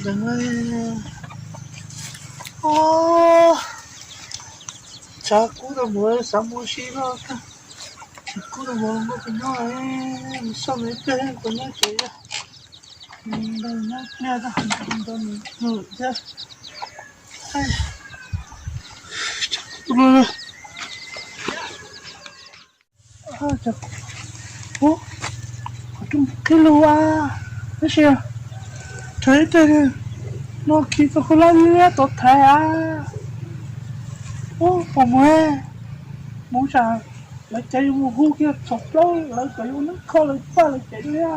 Ntawd, o, tshav kub tau mus, xav mus ua si no, tshav kub tau mus, nkauj tsis nyob, mus xauj nws ib pliag, kuv nyob tsev, ntau nyob pliag, ntau nws thiab. Qhov rooj qhib lug a, tab sis rau ib teg no khi tau hauv lab liab tau thaiv a. Ub, pom mus, mus tsam lawv caiv yuav mus hu kiag txog plaub, lawv kom yuav ua neeb kho lawv paj lawv caiv dua.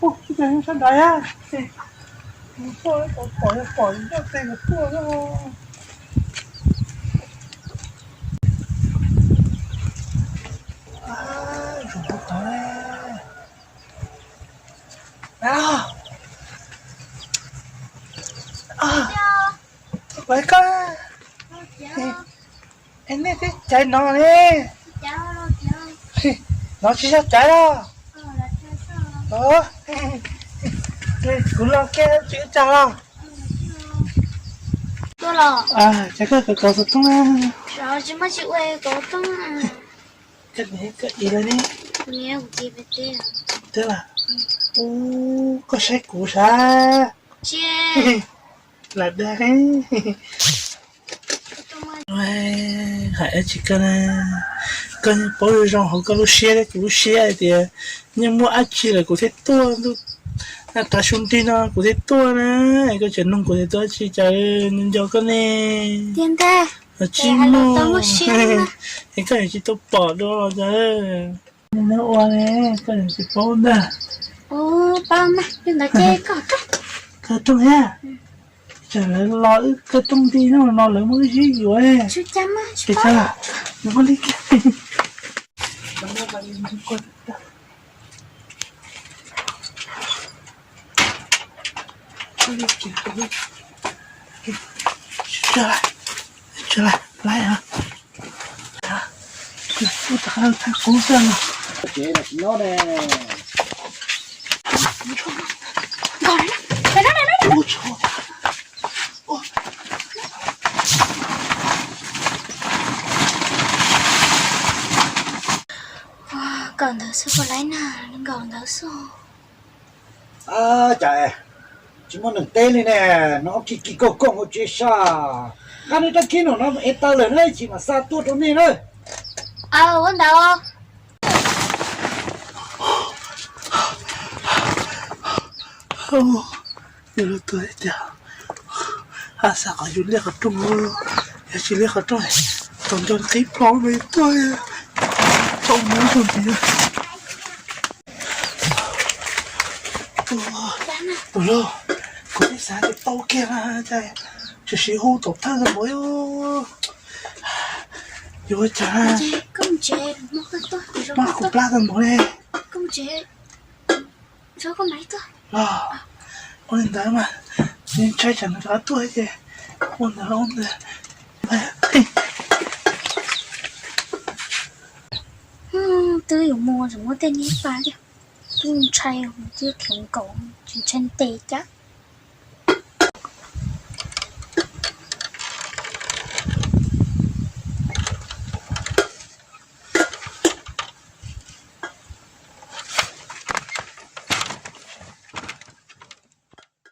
Ub, tsis pom sab nrad a, mus tuaj pom pom pom nyob tej yuav tuaj. Zoo tau tod. Lawv koj, es nej twb caiv no ne, no tsis yog caiv los? Kuv los kiag tsis ua cas los. Ces koj kov xov tooj na. Koj niam koj txiv lawv ne? Twb los. Ub, koj saib kuv sav. Lam dag. Hais dab tsi koj na, koj paub zoo zoo hauv koj lub siab thiab kuv lub siab hais tias yeej muaj dab tsi lawm kuv thiaj tuaj, ntuj, tav su nti no kuv thiaj tuaj na, koj tseem nug kuv tias tuaj dab tsi cas nco nco koj ne. Tsis muaj, es koj yuav tsis tau pom dua cas. Nws ua ne, koj yuav tsis paub ntag. Koj rooj thiab, tsam lawv los wb koj rooj nti no lawv muab wb zib yuav. Pes tsawg? Nws muab li kiag. Thaij qub xwb no. Kaum ntawd xwb puas laib na, kaum ntawd xwb. Cas tsis muaj neeg teb li ne, no kis kis koog koog hauv tsev sas. Qab neb rab khib no no es taw lawm na, tsis mam xa tuaj rau nej na. Ua ntawd. Yog lub tuaj tiag, haj xav qhov yus liaj qhov rooj, yog tsis liaj qhov rooj, tus nco qib plho no tuaj, txaus muab rau ntiav. Tus lauj, kuv twb xav tias tau kiag na, cas tshwm sim hu tom thawj npaum li. Yuav ua cas na? Maj kuv plab tau npaum li. Los, ua li ntawd mas, ntshai tsam nws rov qab tuaj ces ua ntawd ua ntawd. Twb yuav mus tseem muaj tej niag pa thiab, twb ntshai, twb khiav nkaum, tsis ntshai ntes cas.